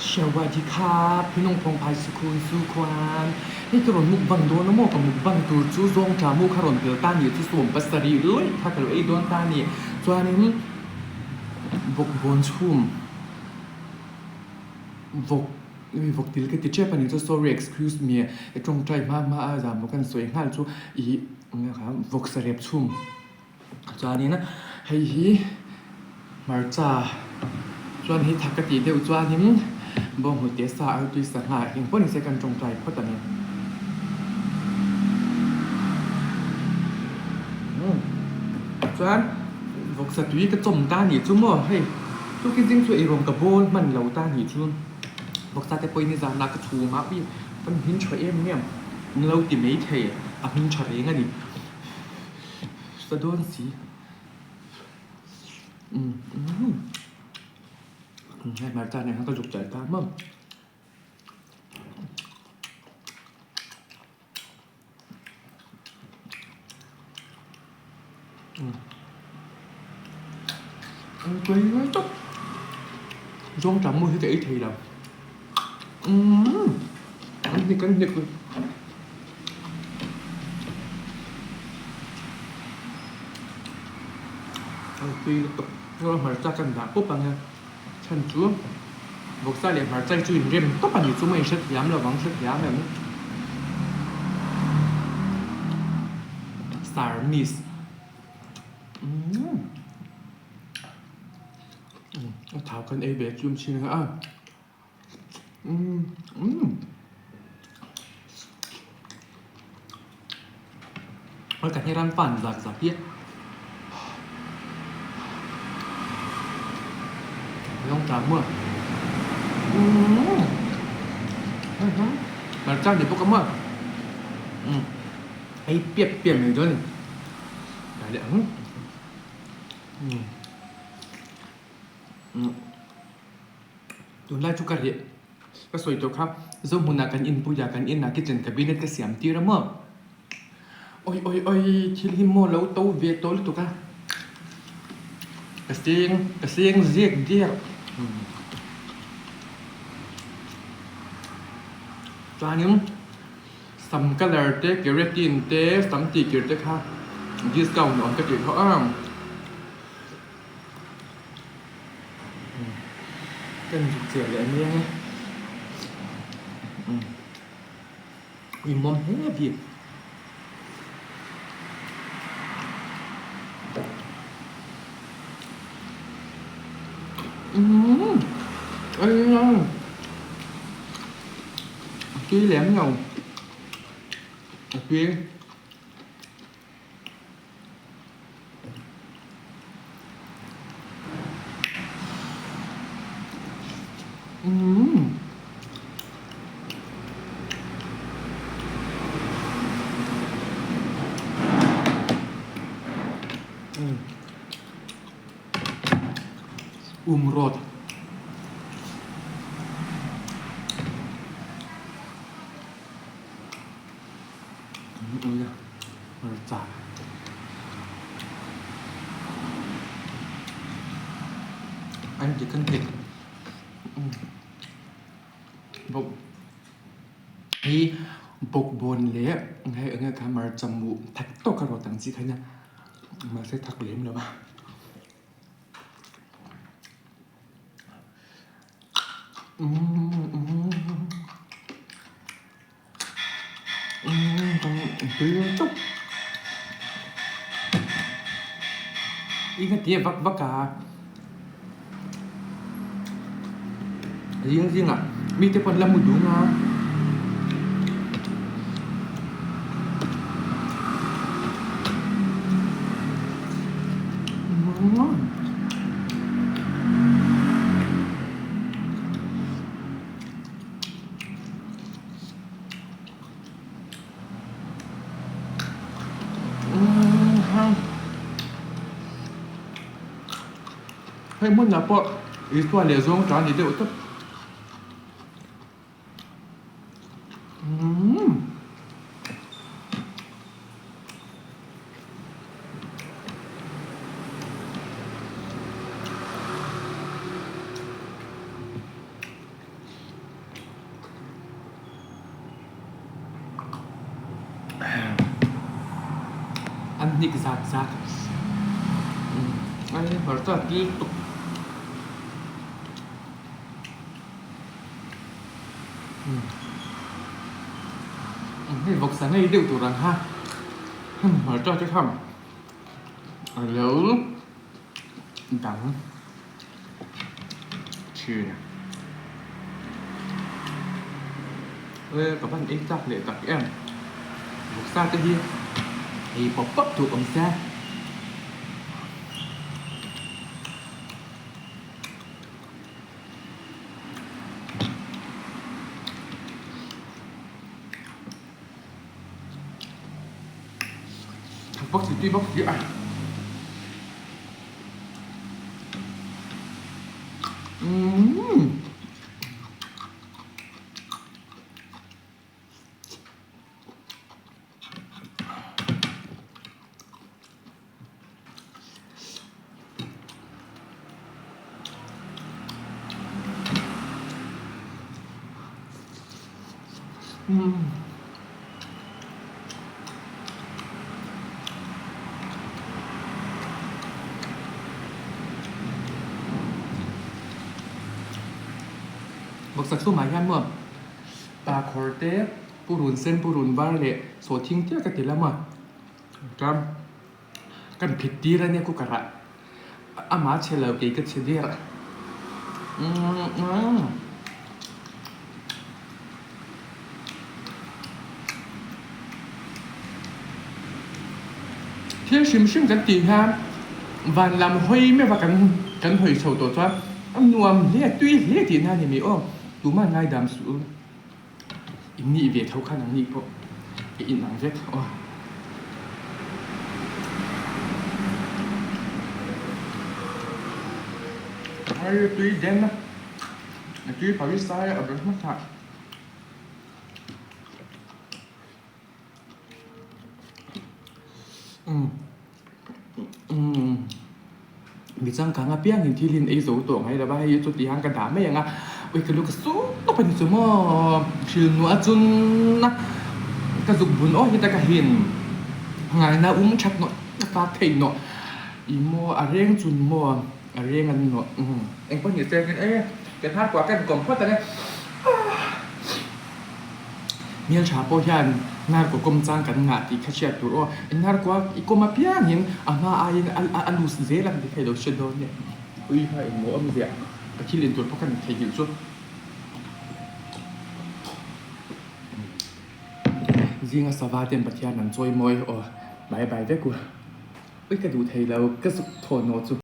Sawatdikha, Phinawng Phawngphai Sukhun Sukhuan. Hei ka rawn mukbang dawn a maw? Ka mukbang tur chu Zawngṭha mu kha rawn tel ta nih chu 70 lawih kha ka lo ei dawn ta ni. Chuanin vawkbawn chhum vawk vawk til ka ti ṭep a ni chu sorry excuse me i ṭawngṭai hma hma a zan maw kan sawi nghal chu ih vawksa rep chhum. Chuanin hei hi hmarcha chuan hei thak ka tih deuh chuanin bawnghnute sa artui sangha eng pawh nise kan tawngtai phawt a ni. Chuan vawksa tui ka chawm ta nih chu maw hei tukin zing chu eirawng ka bawl hman lo ta nih chu vawksa te pawhin nizan ah ka chhum a ui kan hmin tha em em an lo ti maithei a hmin tha reng a ni. Sa dawn si. Hei hmarcha nen khan ka zuk chai ta maw. Tui tak. Zawngṭah mu hi ka ei thei lo. An hnik an hnik. An tui lutuk. Hmarcha kan dah pawp ang e. Chhan chu vawksa leh hmarcha hi chu inrem tawp a ni chu maw inhrethiam lo vang hrethiam em. Star miss. A thau kan ei ve chum thin a. A ka hian fan zak zak hi lawng tlang maw hmarcha ni bawk a maw ei piap piap mai dawn a ni dah leh ang. Tunlai chu ka reh ka sawi tawh kha Zohmunah kan inpui a kan inah kitchen cabinet ka siam tir a maw awi awi awi thil hi maw lo to ve tawh lutuk a ka seng ka seng ziak diak chuanin sam colour te keratin te sam tih kir te kha discount awm ka tih kha ang. Kan zuk chiah leh ania nge i mawm hle bik. Umm tui lem lo a tui. Umm. Um rawt. Hmarcha an ti kan ti bawk hi bawkbawn leh hei eng nge kha hmarcha muh thak tawk a rawt ang chi kha nia mahse thak lem lo a. I ka ti vak vak a zing zing ah mite pawh an la mu dung a. Hei hmunah pawh Isua leh zawng ta ni deuh tawp. An hnik zak zak. Ai hmarcha tui lutuk. Hei vawksa ngei deuh tur ang ha. Hmarcha te kha a lo dang thin. E ka van ei chak leh tak em. Vawksa te hi ei pawp pawp duh awm sia. Thak bawk si tui bawk si a. Umm. Bawksak chhungah hian maw pa khawr te purun sen purun var leh sawhthing te ka ti lam a. Chuan kan phit tir ania cooker ah amah chhe lo kei ka chhe der a Thil hrim hrim kan tih hian van lam hawi meuh a kan kan hawi chho tawh chuan a nuam hle a tui hle tihna a ni mai aw tumah ngaidam suh u. In nih ve tho khan ang nih pawh i in ang vek aw. Ai tui den a, a tui pharisai a ber hmasa. Umm umm mi changkang apiangin thil hi an ei zo tawh ngai lo va hei chu tih hian ka dah mai ang a ui ka lu ka su tawp a ni chu maw thil nuah chun a ka zuk bun aw hi ta ka hin ngaina um that nawh ka fak thei nawh ih maw a reng chun maw a reng an nawh umm engpawh ni se e ka hnar kuah ka inkawm phawt ang e. Hmeltha pawh hian hnarkaw kawm chang kan ngah tih kha hriat tur aw. Hnarkaw i kawm apiangin a hma aiin a lus zel ang tih kha i lo hre dawn nia. Ui kha engmaw awm ziah ka thil intur pawh kha ni theihnghilh chu. Zinga sava ten Pathian an chawi mawi aw. Bai bai vek u. Ui ka duh thei lo ka zuk thawn aw chu.